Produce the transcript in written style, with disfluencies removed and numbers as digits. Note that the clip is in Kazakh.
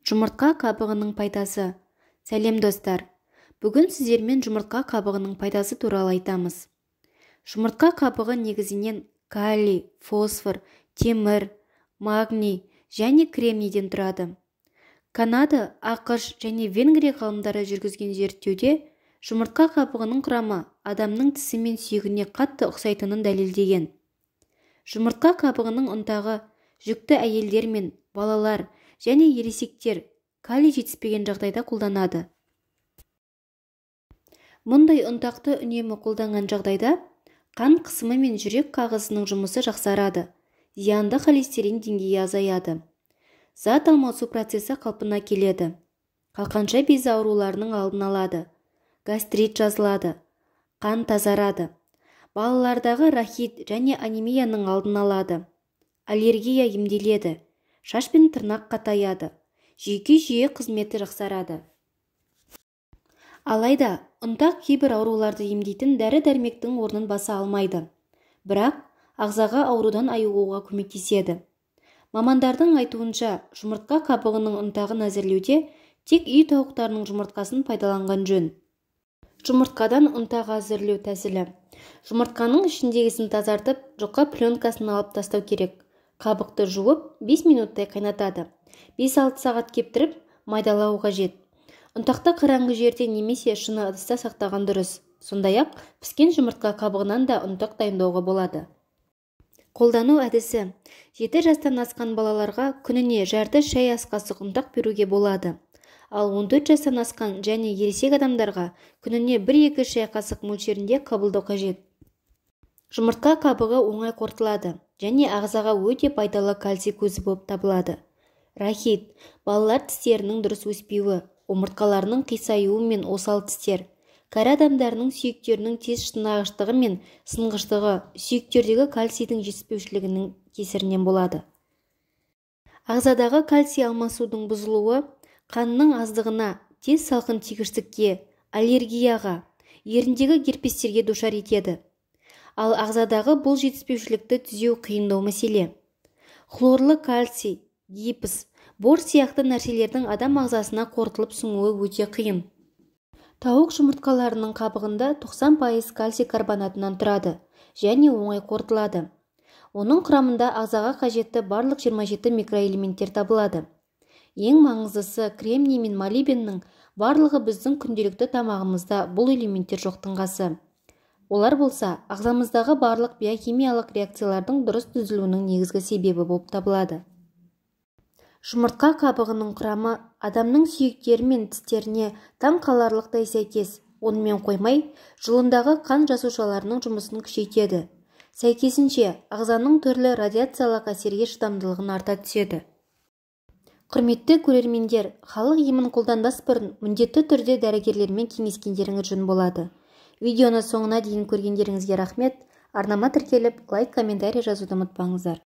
Жұмыртқа қабығының пайдасы. Сәлем, достар! Бүгін сіздермен жұмыртқа қабығының пайдасы туралы айтамыз. Жұмыртқа қабығы негізінен калий, фосфор, темір, магний және кремнийден тұрады. Канада, АҚШ және Венгрия ғалымдары жүргізген зерттеуде жұмыртқа қабығының құрамы адамның тісі мен сүйегіне қатты ұқсайтынын дәлелдеген. Жұмыртқа қабығының ұнтағы жүкті әйелдер мен балалар және ересектер калий жетіспеген жағдайда қолданады. Мұндай ұнтақты үнемі қолданған жағдайда қан қысымы мен жүрек қағысының жұмысы жақсарады, зиянды холестерин деңгейі азаяды, зат алмасу процесі қалпына келеді, қалқанша безі ауруларының алдын алады, гастрит жазылады, қан тазарады, балалардағы рахит және анемияның алдын алады, аллергия емделеді, шаш пен тырнақ қатаяды, жүйке жүйе қызметі жақсарады. Алайда ұнтақ кейбір ауруларды емдейтін дәрі-дәрмектің орнын баса алмайды, бірақ ағзаға аурудан айығуға көмектеседі. Мамандардың айтуынша, жұмыртқа қабығының ұнтағын әзірлеуде тек үй тауықтарының жұмыртқасын пайдаланған жөн. Жұмыртқадан ұнтақ әзірлеу тәсілі. Жұмыртқаның ішіндегісін тазартып, жұқа пленкасын алып тастау керек. Қабықты жуып, 5 минуттай қайнатады. 5-6 сағат кептіріп, майдалау қажет. Ұнтақты қараңғы жерде немесе шыны ыдыста сақтаған дұрыс. Сондай-ақ, піскен жұмыртқа қабығынан да ұнтақ дайындауға болады. Қолдану әдісі. 7 жастан асқан балаларға күніне жарты шай ас қасық ұнтақ беруге болады. Ал 14 жастан асқан және ересек адамдарға күніне 1-2 шай қасық мөлшерінде қабылдау қажет. Жұмыртқа қабығы оңай қорытылады және ағзаға өте пайдалы кальций көзі болып табылады. Рахит, балалар тістерінің дұрыс өспеуі, омыртқаларының қисаюы мен осал тістер, кәрі адамдарының сүйектерінің тез шынағыштығы мен сынғыштығы сүйектердегі кальцийдің жетіспеушілігінің кесірінен болады. Ағзадағы кальций алмасудың бұзылуы қанның аздығына, тез салқын тигіштікке, аллергияға, еріндегі герпестерге душар етеді. Ал ағзадағы бұл жетіспеушілікті түзеу қиындау мәселе. Хлорлы кальций, гипс, бор сияқты нәрселердің адам ағзасына қорытылып сіңуі өте қиын. Тауық жұмыртқаларының қабығында 90% кальций карбонатынан тұрады және оңай қорытылады. Оның құрамында ағзаға қажетті барлық 27 микроэлементтер табылады. Ең маңыздысы, кремний мен молибденнің барлығы біздің күнделікті тамағымызда бұл элементтер жоқтың қасы. Олар болса, ағзамыздағы барлық биохимиялық реакциялардың дұрыс түзілуінің негізгі себебі болып табылады. Жұмыртқа қабығының құрамы адамның сүйектері мен тістеріне таң қаларлықтай сәйкес, онымен қоймай, жұлындағы қан жасушаларының жұмысын күшейтеді. Сәйкесінше, ағзаның түрлі радиациялық әсерге шыдамдылығын арта түседі. Құрметті көрермендер, халық емін қолданбас бұрын міндетті түрде дәрігерлермен кеңескендеріңіз жөн болады. Видеоны соңына дейін көргендеріңізге рахмет. Арнама тіркеліп, лайк, комментарий жазуды ұмытпаңыздар.